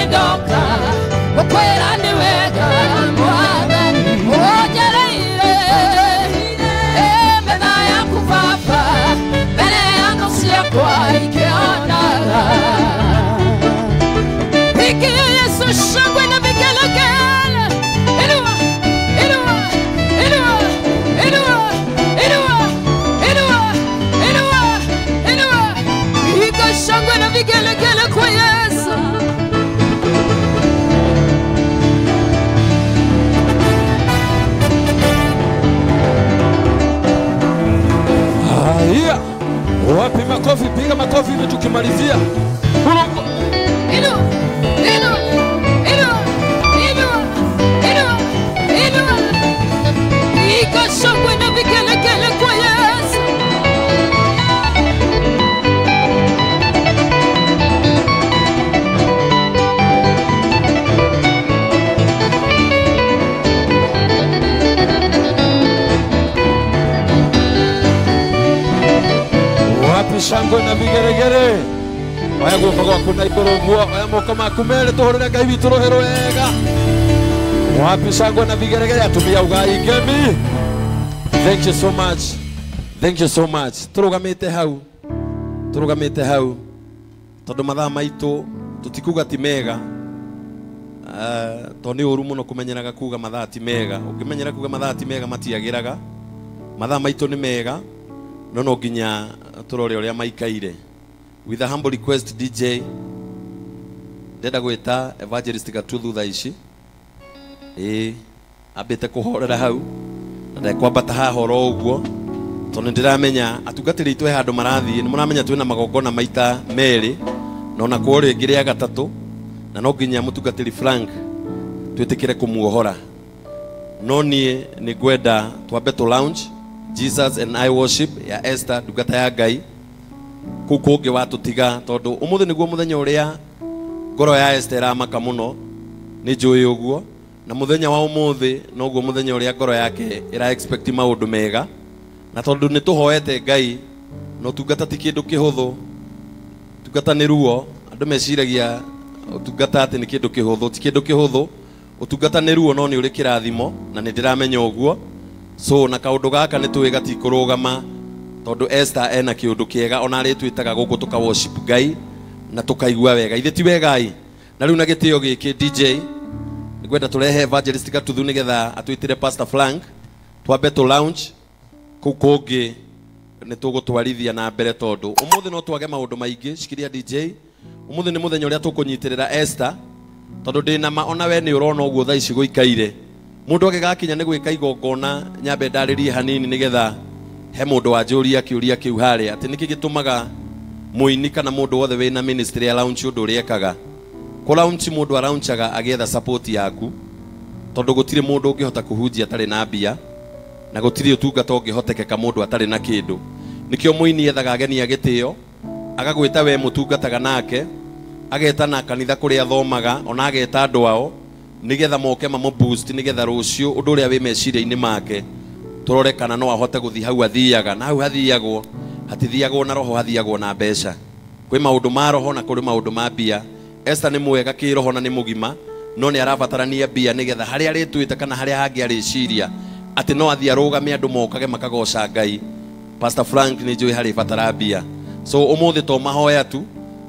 ndoka gukwĩra nĩ wega Mwathani ũnjereire metha yaku Baba mbere ya thũ ciakwa ikĩonaga. Pigia Yesu shangwe na vigelegele. Inua, inua, inua, inua, inua, inua, inua, inua. Piga shangwe na vigelegele kwa Yesu. Haya, wapi makofi? Piga makofi hivi tukimalizia. Inua, inua, inua, inua, inua, inua. Piga shangwe na vigelegele kwa Yesu. Wapi shangwe na vigeregere? Oya guoko gwaku na igũrũ ũguo, oya moko maku merĩ tũhũrĩre Ngai witũ rũhĩ rwega. Wapi shangwe na vigeregere? Atumia ugai ngemi. Thank you so much. Thank you so much. Tũrũgamĩte hau. Tũrũgamĩte hau. Tondũ mathaa maitũ tũtikuga ti mega. Tondũ nĩ ũru mũno kũmenyeraga kuga mathaa ti mega. Ũngĩmenyera kuga mathaa ti mega matiagĩraga. Mathaa maitũ nĩ mega. No no nginya tũrore ũrĩa maikaire. With a humble request, DJ, ndenda gwĩta Evangelist Gatuthu thaa ici. Ĩĩ, ambĩte kũhorera hau na ndekwambata haha oro ũguo tondũ nĩndĩramenya atungatĩri aitũ he handũ marathiĩ. Nĩ mũramenya twĩna magongona maita merĩ na ona kwa rĩngĩ rĩa gatatũ, na no nginya mũtungatĩri Frank twĩtĩkĩre kũmuohora. No niĩ nĩ ngwenda twambe tũ launch Jesus and I Worship ya Esther ndungata ya Ngai kũu kũngĩ watũtiga, tondũ ũmũthĩ nĩguo mũthenya ũrĩa ngoro ya Esther ĩramaka mũno, nĩ njũĩ ũguo, na mũthenya wa ũmũthĩ noguo mũthenya ũrĩa ngoro yake ĩra expect maũndũ mega, na tondũ nĩ tũhoete Ngai na ũtungata ti kĩndũ kĩhũthũ. Ũtungata nĩ ruo. Andũ meciragia ũtungata atĩ nĩ kĩndũ kĩhũthũ, ti kĩndũ kĩhũthũ. Ũtungata nĩ ruo no nĩ ũrĩ kĩrathimo, na nĩ ndĩramenya ũguo. So na kaũndũ gaka nĩ tũĩ gatikũrũgama tondũ Esther ena kĩũndũ kĩega ona arĩ twĩtaga gũkũ tũka worship Ngai na tũkaigua wega. Ithe ti wegai? Na rĩu na gĩtĩo gĩkĩ DJ nĩngwenda tũrehe Evangelist Gatuthu nĩgetha atwĩtĩre Pastor Frank twambe tũ launch kũu kũngĩ nĩ tũgũtwarithia na mbere tondũ ũmũthĩ no twage maũndũ maingĩ. Shikiria DJ, ũmũthĩ nĩ mũthenya ũrĩa tũkũnyitĩrĩra Esther tondũ ndĩna ma ona we nĩ ũrona ũguo thaa ici gũikaire. Mũndũ agĩgakinya nĩ gwĩka igongona, nyambe ndarĩrie hanini nĩgetha he mũndũ wanjũria kĩũria kĩu harĩa atĩ nĩkĩ gĩtũmaga mũini kana mũndũ wothe wĩna ministry ya launch ũndũ ũrĩa ekaga. Kũ launch mũndũ araunchaga agĩetha support yaku, tondũ gũtirĩ mũndũ ũngĩhota kũhunjia atarĩ na mbia, na gũtirĩ ũtungata ũngĩhotekeka mũndũ atarĩ na kĩndũ. Nĩkĩo mũini ethaga ageni a gĩtĩo, agagwĩta we mũtungataga nake, ageta na kanitha kũrĩa athomaga, ona ageta andũ ao nĩgetha moke mamũ boost, nĩgetha rũciũ ũndũ ũrĩa wĩ meciria-inĩ make tũrore kana no ahote gũthiĩ hau athiaga. Na hau hathiagwo, hatithiagwo na roho, hathiagwo na mbeca. Kwĩ maũndũ ma roho na kũrĩ maũndũ ma mbia. Esther nĩ mwega kĩroho na nĩ mũgima, no nĩ arabatarania mbia nĩgetha harĩa arĩtuĩte kana harĩa hangĩ arĩciria atĩ no athiĩ arũgame andũ mokage makagoca Ngai. Pastor Frank nĩ njũĩ harĩ batara mbia. So ũmũthĩ to mahoya tu,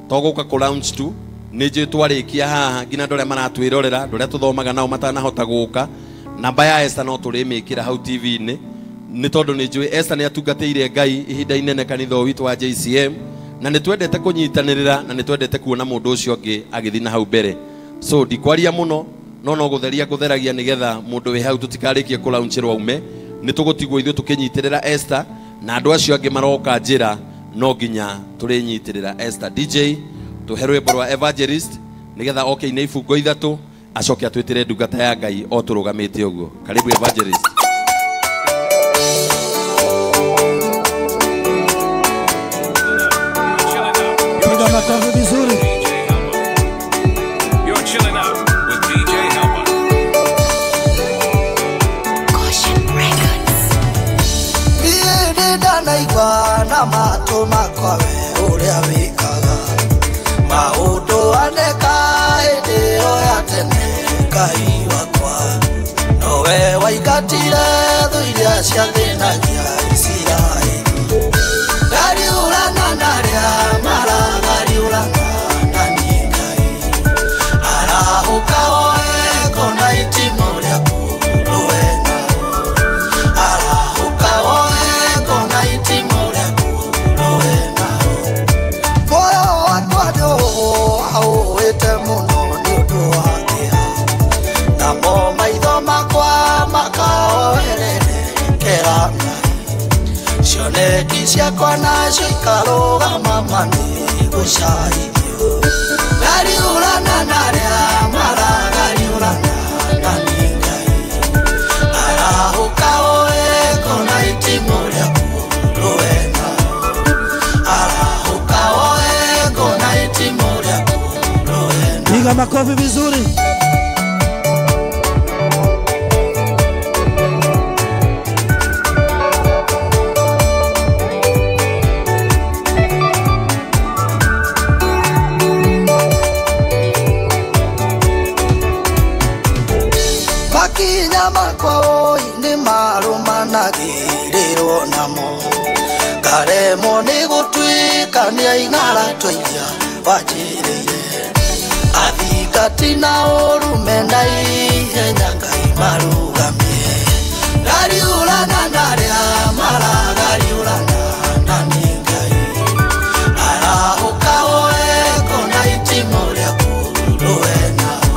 to gũka kũ launch tu, nĩ njũĩ twarĩkia haha nginya andũ arĩa maratwĩrorera, andũ arĩa tũthomaga nao matanahota gũka, namba ya Esther no tũrĩmĩkĩra hau TV-inĩ, nĩ tondũ nĩ njũĩ Esther nĩ atungatĩire Ngai ihinda inene kanitha ũyũ witũ wa JCM, na nĩ twendete kũnyitanĩrĩra na nĩ twendete kuona mũndũ ũcio ũngĩ agĩthiĩ na hau mbere. So ndikwaria mũno, no no gũtheria ngũtheragia nĩgetha mũndũ wĩ hau tũtikarĩkie kũ launchĩrwo aume. Nĩ tũgũtigwo ithuĩ tũkĩnyitĩrĩra Esther na andũ acio angĩ maroka njĩra no nginya tũrĩnyitĩrĩra Esther. DJ tũhe rwĩmbo rwa Evangelist nĩgetha oke ine ibungo ithatũ acoke atwĩtĩre ndungata ya Ngai o tũrũgamĩte ũguo. Karibu Evangelist. Piga makofi vizuri. You're chilling out with DJ Helper. Caution Records. Niĩ ndanaigua na matũ makwa we ũrĩa wĩkaga maũndũ aneka hĩndĩ iria ciathĩnagia Isiraeli. Ngariũrana na arĩa maragariũrana na niĩ Ngai. Arahũka woe ngo na itimũ rĩaku rũe nao. Arahũka woe ngo na itimũ rĩaku rũe nao. Muoyo wakwa nĩũũĩte mũno nĩ ũndũ wa kĩeha, namo maitho makwa makaoererekera Ngai. Cioneki ciakwa nacio ikarũgama ma nĩ gũcaithio. Ngariũrana na arĩa maragariũrana na niĩ Ngai. Arahũka woe ngo na itimũ rĩaku rũe nao. Arahũka woe ngo na itimũ rĩaku rũe nao. Piga makofi vizuri. Makinya makwa oi nĩ marũmanagĩrĩrwo namo, ngaremwo nĩ gũtuĩkania ing'aratua iria wanjĩrĩire. Athingati na ũrume na ihenya Ngai marũgamie. Ngariũrana na arĩa maragariũrana na niĩ Ngai. Arahũka woe ngo na itimũ rĩaku rũe nao.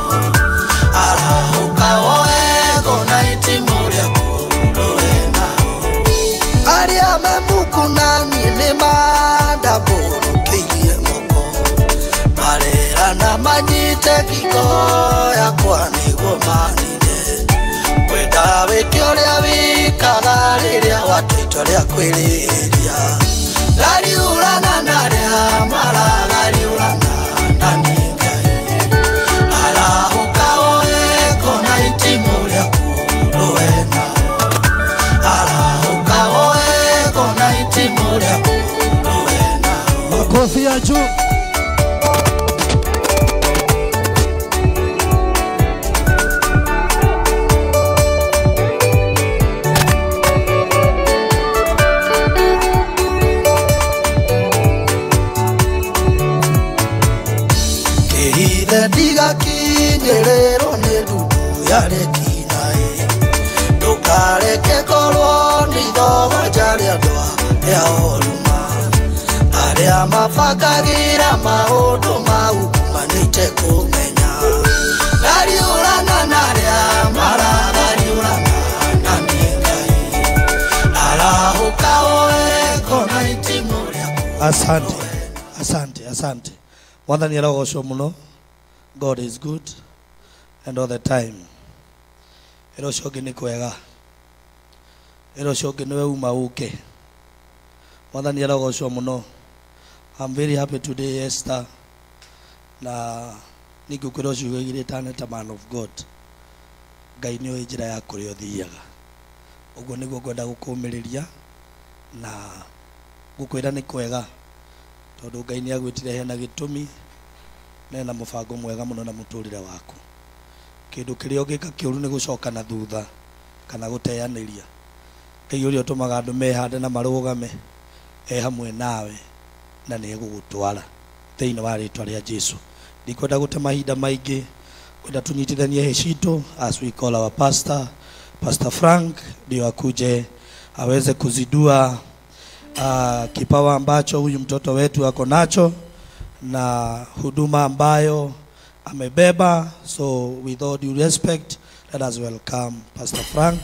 Arahũka woe ngo na itimũ rĩaku rũe nao. Arĩa me muku na niĩ nĩmandambũrũkĩirie moko, marerana manyite ngingo yakwa nĩguo manine. Ngwenda wĩke ũrĩa wĩkaga rĩrĩa watua itua rĩa kwĩrĩhĩria. Ngariũrana na arĩa maragariũrana na niĩ Ngai. Arahũka woe ngo na itimũ rĩaku rũe nao. Arahũka woe ngo na itimũ rĩaku rũe nao. Makofi ya juu. Kĩhithe ndigakinyĩrĩrwo nĩ ndundu ya rĩkinaĩ. Ndũkareke ngorwo nĩ ithogoja rĩa andũ arĩa oruma, arĩa mabangagĩra maũndũ mau manĩte kũmenya. Ngariũrana na arĩa maragariũrana na niĩ Ngai. Arahũka woe ngo na itimũ rĩaku. Asante, asante, asante. Mwathani arogocwo mũno. God is good and all the time. Ĩra ũcio ũngĩ nĩ kwega. Ĩra ũcio ũngĩ nĩwe uma ũke. Mwathani arogocwo mũno. I'm very happy today, Esther. Na nĩngũkwĩra ciugo igĩrĩ ta man of God. Ngai nĩoĩ njĩra ya kũrĩa ũthiaga. Ũguo nĩguo ngwenda gũkũmĩrĩria na gũkwĩra nĩ kwega, tondũ Ngai nĩagwĩtire hena gĩtũmi na hena mũbango mwega mũno na mũtũrĩre waku. Kĩndũ kĩrĩa ũngĩka kĩũru nĩ gũcoka na thutha kana gũteanĩria. Ngai ũrĩa ũtũmaga andũ mehande na marũgame e hamwe nawe na nĩegũgũtwara thĩinĩ wa rĩtwa rĩa Jesu. Ndikwenda gũte mahinda maingĩ, kwenda tũnyitithanie hĩ citũ as we call our pastor, Pastor Frank, ndio akuje aweze kuzidua kipawa ambacho huyu mtoto wetu ako nacho na huduma ambayo amebeba. So with all due respect, let us welcome Pastor Frank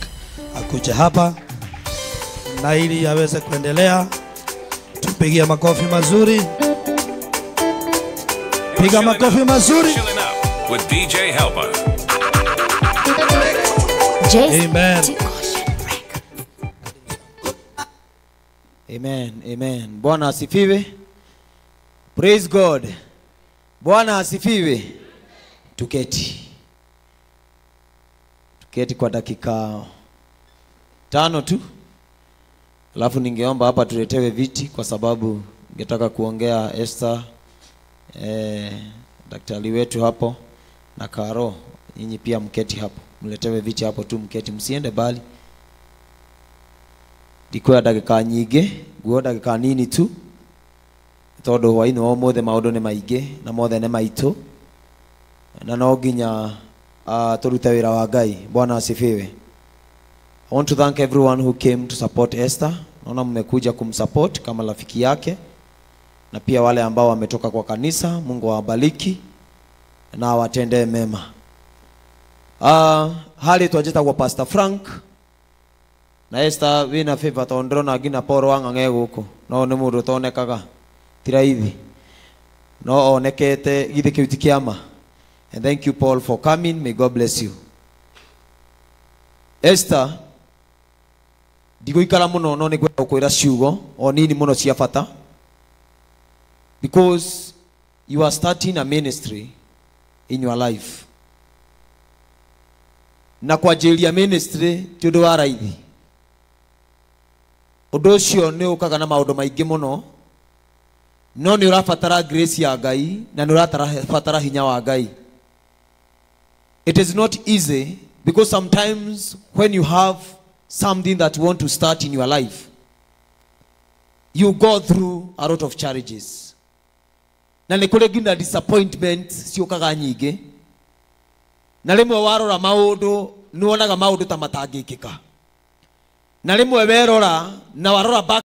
akuje hapa na ili aweze kuendelea. Tupigie makofi mazuri. Piga makofi mazuri. Chilling up with DJ Helper. Amen. Amen, amen. Bwana asifiwe. Praise God. Bwana asifiwe. Tuketi. Tuketi kwa dakika 5 tu. Alafu ningeomba hapa tuletewe viti kwa sababu ningetaka kuongea Esther, daktari wetu hapo na Karo, nyinyi pia mketi hapo. Mletewe viti hapo tu mketi, msiende bali. Ndikuoya ndagĩka nyingĩ, nguoya ndagĩka nini tu tondũ hwainĩ wa ũmũthĩ maũndũ nĩ maingĩ na mothe nĩ maitũ na no nginya tũrute wĩra wa Ngai. Bwana asifiwe. I want to thank everyone who came to support Esther. Naona mmekuja kumsupport kama rafiki yake, na pia wale ambao wametoka kwa kanisa. Mungu awabariki na awatendee mema. Hali twanjĩtagwo Pastor Frank na Esther wĩna favor tondũ ndĩrona nginya Paul Wang'ang'a e gũkũ, no nĩ mũndũ ũtonekaga, ti raithi, no onekete githĩ kĩu ti kĩama. And thank you, Paul, for coming. May God bless you. Esther, ndigũikara mũno no nĩngwenda gũkwĩra ciugo o nini mũno cia bata, because you are starting a ministry in your life, na kwanjĩrĩria ministry ti ũndũ wa raithi. Ũndũ ũcio nĩ ũkaga na maũndũ maingĩ mũno, no nĩ ũrabatara grace ya Ngai na nĩ ũrabatara hinya wa Ngai. It is not easy, because sometimes when you have something that you want to start in your life, you go through a lot of challenges. Na nĩ kũrĩ nginya disappointment ciũkaga nyingĩ, na rĩmwe warora maũndũ nĩ wonaga maũndũ ta matangĩkĩka, na rĩmwe werora na warora back